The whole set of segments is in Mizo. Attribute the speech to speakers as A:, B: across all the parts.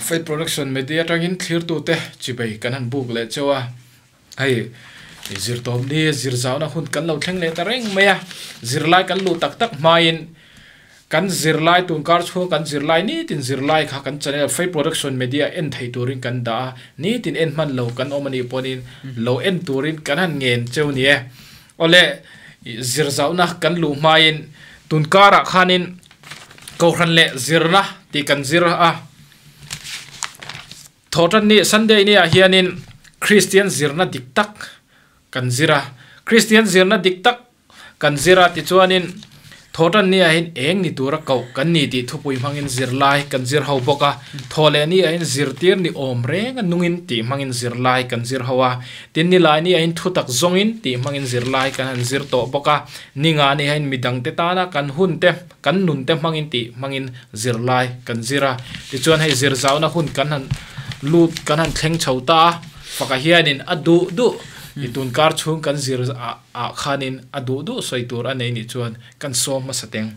A: Faith Production Media atangin thlirtute chibei kan han buk leh cheu a, hei zirtawpni zirzauna hun kan lo thleng leh ta reng mai a, zirlai kan luh tak tak hmain kan zirlai tunkar chhung kan zirlai nitin zirlai kha kan channel Faith Production Media en thei turin kan dah a, nitin en hman lo kan awm a nih pawhin lo en turin kan han ngen cheu ni e. Awle zirzauna kan luh hmain tunkarah khanin Kohhran leh zirna tih kan zir a. Thawhtanni Sunday ni ah hianin Kristian zirna dik tak kan zir a. Kristian zirna dik tak kan zir a tichuanin Thawhtanni ah hian eng ni tura koh kan ni tih thupui hmangin zirlai kan zir ho bawk a. Thawhleh ni ah hian zirtir ni awm reng a nungin tih hmangin zirlai kan zir ho a. Tin nilai ni ah hian thutak zawngin tih hmangin zirlai kan han zir tawh bawk a. Ninga ni ah hian midangte tana kan hunte Kan nun te hmangin tih hmangin zirlai kan zir a, tichuan hei zir zauna hun kan han lut kan han thleng chho ta a, faka hianin a duh duh i tun kar chhung kan zir ah khanin a duh duh sawi tur a nei nih chuan kan sawm hmasa teng.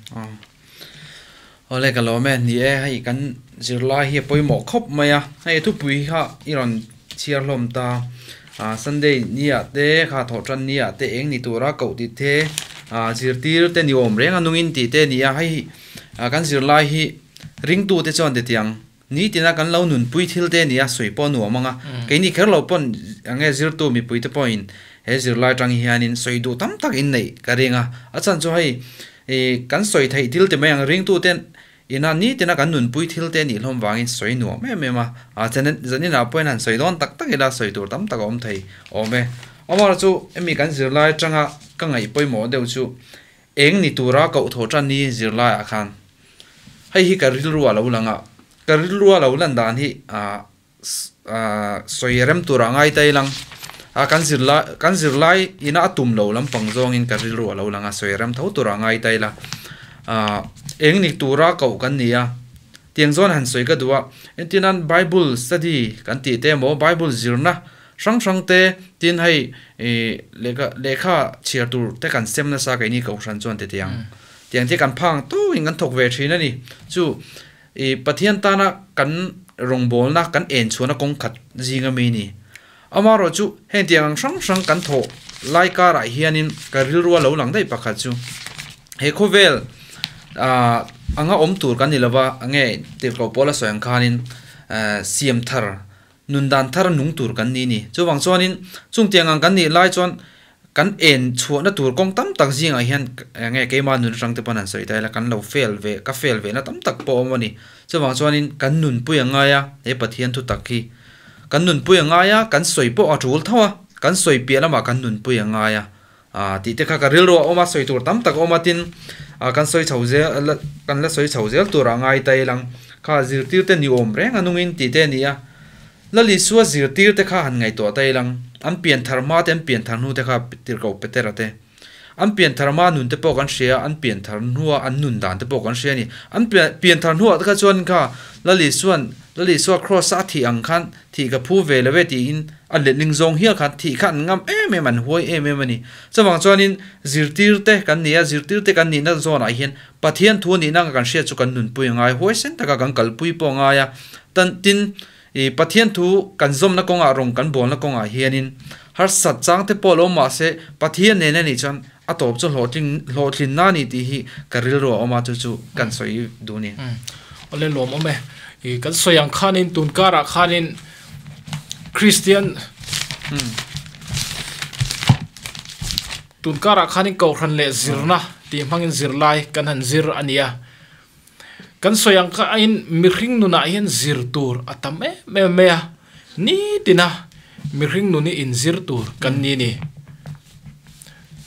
B: Awle ka lawm e, ni e hei kan zirlai hi a pawimawh khawp mai a, hei thupui kha i rawn chhiar hlawm ta, Sunday ni ah te kha thawhtan ni ah te eng ni tura koh tih te zirtir te ni awm reng a nungin tih te a ni a, hei kan zirlai hi ringtu te chuan titiang nitina kan lo nunpui thil te a ni a, sawi pawh a nuam ang a, keini kher lo pawn eng nge zirtu mipui te pawhin he zirlai atang hianin sawi duh tam tak in neih ka ring a, a chhan chu hei kan sawi theih thil ti mai ang ringtu ten Ina nitina kan nunpui thil te nih hlawm vangin sawi nuam em em a, a zanin ah pawhin han sawi dawn tak tak ila sawi tur tam tak a awm thei awm e. Amar chu hemi kan zirlai atanga ka ngaih pawimawh deuh chu eng ni tura koh thaw tan ni zirlai ah khan hei hi ka rilru a lo lang a, ka rilru a lo lan dan hi ah sawi rem tur ah ngai ta ilang a kan zirlai kan zirlai ina a tum lo lampang zawngin ka rilru a lo lang a sawi rem tho tur ah ngai ta ila ah eng ni tura koh kan ni a tiang zawn han sawi ka duh a entir nan bible study kan tih te emaw bible zirna hrang hrang te tin hei ih lehkha lehkha chhiar tur te kan sem nasa keini kohhran chuan ti tiang tiang te kan phang tawkin kan thawk ve thin a ni chu. I Pathian tana kan rawngbawlna kan en chhuahna kawng khat zinga mi ni. Amaherawh chu heng tiang ang hrang hrang kan thawh lai karah hianin ka rilrua lo lang daih pakhat chu he khawvel ah anga awm tur kan ni lova nge tirhkoh pawl a sawi ang khanin siam thar Nun dan thar nung tur kan ni ni. Chuvang chuanin chung tiang ang kan nih lai chuan kan en chhuahna tur kawng tam tak zingah hian eng nge keimah nun atang te pawn han sawi ta ila kan lo fail ve ka fail ve na tam tak pawh a awm a ni. Chuvang chuanin kan nunpui a ngai a he Pathian thu tak hi kan nunpui a ngai a kan sawi pawh a tul tho a kan sawi piah lamah kan nunpui a ngai a ah tih te kha ka rilru a awm a sawi tur tam tak a awm a tin ah kan sawi chho zel kan la sawi chho zel tur a ngai ta ilang kha zirtir te ni awm reng a nungin tih te a ni a Lalisua zirtir te kha han ngaihtuah ta ilang an pian thar hma te an pian thar hnu te kha tirhkoh Petera te an pian thar hma nun te pawh kan hria an pian thar hnua an nun dan te pawh kan hria a ni an pian thar hnuah te kha chuan kha Lalisuan Lalisua cross a a thih ang khan Thih ka phu ve lo e tiin a letling zawng hial khan thih kha an ngam em em, an huai em em a ni. Chuvang chuanin zirtirte kan ni a, zirtirte kan nihna zawnah hian Pathian thu nihna anga kan hriat chu kan nunpui a ngai, huaisen taka kan kalpui pawh a ngai a. Tan tin i Pathian thu kan zawmna kawngah rawng kan bawlna kawngah hianin harsat chang te pawh lo mah se Pathian nen a nih chuan a tawp chu hlawhtling hlawhtlinna a ni tih hi ka rilru a awm a, chu chu kan sawi duh a ni.
A: Awle lawm awm e. I kan sawi ang khanin tun karah khanin Kristian tun karah khanin Kohhran leh zirna tih hmangin zirlai kan han zir a ni a. Kan sawi ang khain mihring nunah hian zir tur a tam em em mai a, nitina mihring nun hi inzir tur kan ni a ni.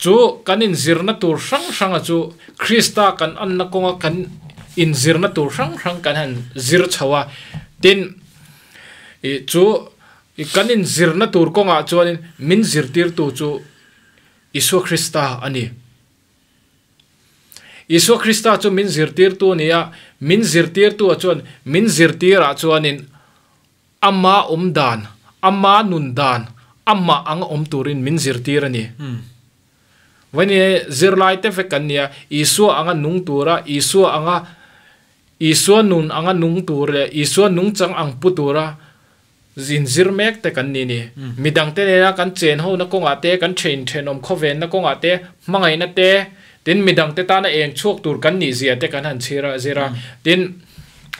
A: Chu kan inzirna tur hrang hranga chu Krista kan anna kawnga kan inzirna tur hrang hrang kan han zir chho a, tin ih chu kan inzirna tur kawngah chuanin min zirtirtu chu Isua Krista a ni. Isua Krista chu min zirtirtu a ni a, min zirtirtua chuan min zirtirah chuanin ama awm dan, ama nun dan, amah anga awm turin min zirtir a ni. Vawiin zirlai te vek kan ni a, Isua anga nung tura, Isua anga. Isua nun anga nung tur leh Isua nungchang ang pu tura zin zir mek te kan ni ni. Midang te nena kan chen ho na kawngah te, kan then thenawm khawvenna kawngah te, hmangaihna te, tin midang te tana eng chhuak tur kan nih zia te kan han chhir a zir a. Tin,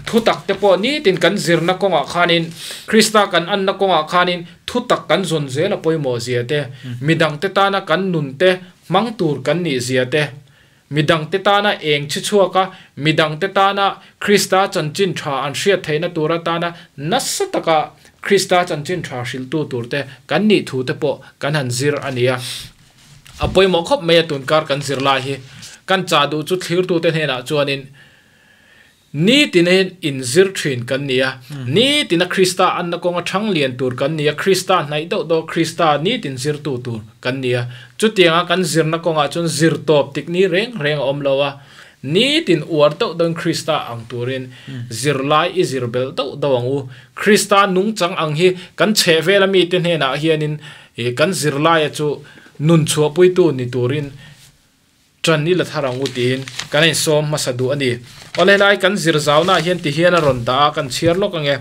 A: thutak te pawh nitin kan zirna kawngah khanin, Krista kan anna kawngah khanin thutak kan zawn zel a pawimawh zia te, midang te tana kan nun te hmang tur kan nih zia te, Midangte tana eng chhi chhuak a, midangte tana Krista chanchin tha an hriat theihna tur atana nasa taka Krista chanchin tha hrilhtu turte kan nih thu te pawh kan han zir a ni a. A pawimawh khawp mai a tunkar kan zir lai hi. Kan chah duh chu thlirtute hnenah chuanin Nitin inzir thin kan ni a, nitina Krista anna kawnga thang lian tur kan ni a, Krista hnaih deuh deuh Krista nitin zirtu tur kan ni a. Chutianga kan zirna kawngah chuan zir tawp tik ni reng reng a awm lo a, nitin uar deuh deuhin Krista ang turin zirlai i zir belh deuh deuh ang u. Krista nungchang ang hi kan chhehvela mite hnenah hianin kan zirlaia chu nun chhuahpuitu ni turin Ṭan i la thar ang u tiin kan insawm hmasa duh a ni. Awle helai kan zir zauna hian ti hian a rawn dah a, kan chhiar lawk ange.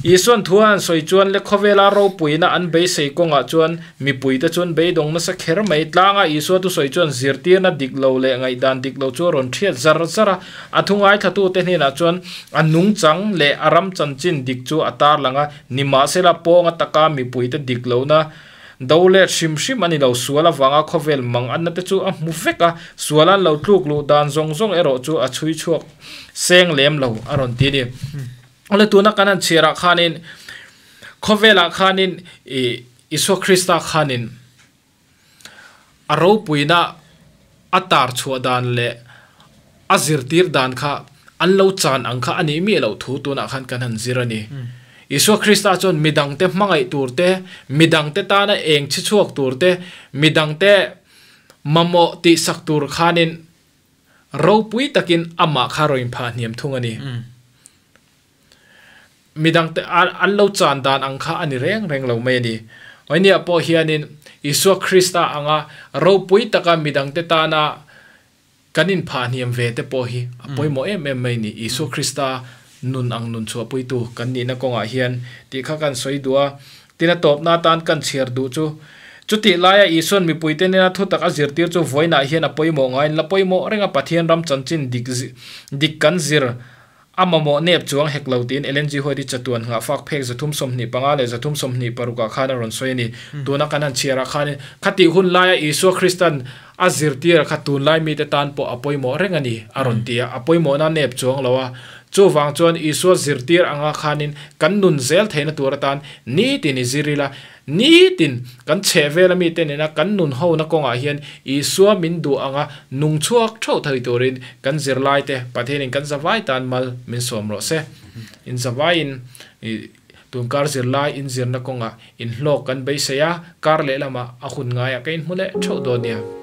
A: Isuan thu a han sawi chuan le khawvela ropuina an beisei kawngah chuan mipuite chuan beidawng nasa kher mai. Tlanga Isua thusawi chuan zirtirna dik lo leh ngaihdan dik lo chu a rawn ṭhiat zar zar a. A thu ngaithlatute hnenah chuan a nungchang leh a ram chanchin dik chu a tarlang a, nimahsela pawnga taka mipuite dik lohna Do let hrim hrim a ni lo, sual avanga khawvel mang anna te chu a hmu vek a, sual an lo tluk luh dan zawng zawng erawh chu a chhui chhuak seng lem lo a rawn ti a ni. Awle tuna kan han chhiarah khanin khawvelah khanin ih Isua Krista khanin a ropuina a tar chhuah dan leh a zirtir dan kha an lo chan ang kha a nih miah loh thu tunah khan kan han zir a ni. Isua Krista chuan midangte hmangaih tur te, midangte tana eng chhi chhuak tur te, midangte mamawh tihsak tur khanin ropui takin amah kha rawn inphah hniam thung a ni. Midangte an lo chan dan ang kha a ni reng reng lo mai a ni. Oinia pawh hianin Isua Krista anga ropui taka midangte tana kan inphah hniam ve te pawh hi a pawimawh em em mai a ni. Isua Krista nun ang nun chhuahpuitu kan nihna kawngah hian tih kha kan sawi duh a. Tin a tawpna atan kan chhiar duh chu, chutih laia Isuan mipuite nena thutak a zirtir chu vawiinah hian a pawimawh ngaiin la pawimawh reng a, Pathian ram chanchin dik dik kan zir A mamawh nep chuang hek lo tiin Ellen G. White-i chatuan nghahfak phek 325 leh 326 ah khan a rawn sawi a ni. Tuna kan han chhiarah khanin khatih hun laia Isua Kristan a zirtir kha tunlai mite tan pawh a pawimawh reng a ni a rawn ti a, a pawimawhna nep chuang lo a. Chuvang chuan Isua zirtir anga khanin kan nun zel theihna tur atan nitin i zir ila, Nitin kan chhehvela mite nena kan nun hona kawngah hian Isua min duh anga nung chhuak theuh thei turin kan zirlaite Pathianin kan zavai tan mal min sawm rawh se. In zavaiin tunkar zirlai inzirna kawngah inhlawk kan beisei a, kar lehlamah a hun ngaiah ka inhmu leh theuh dawn nia.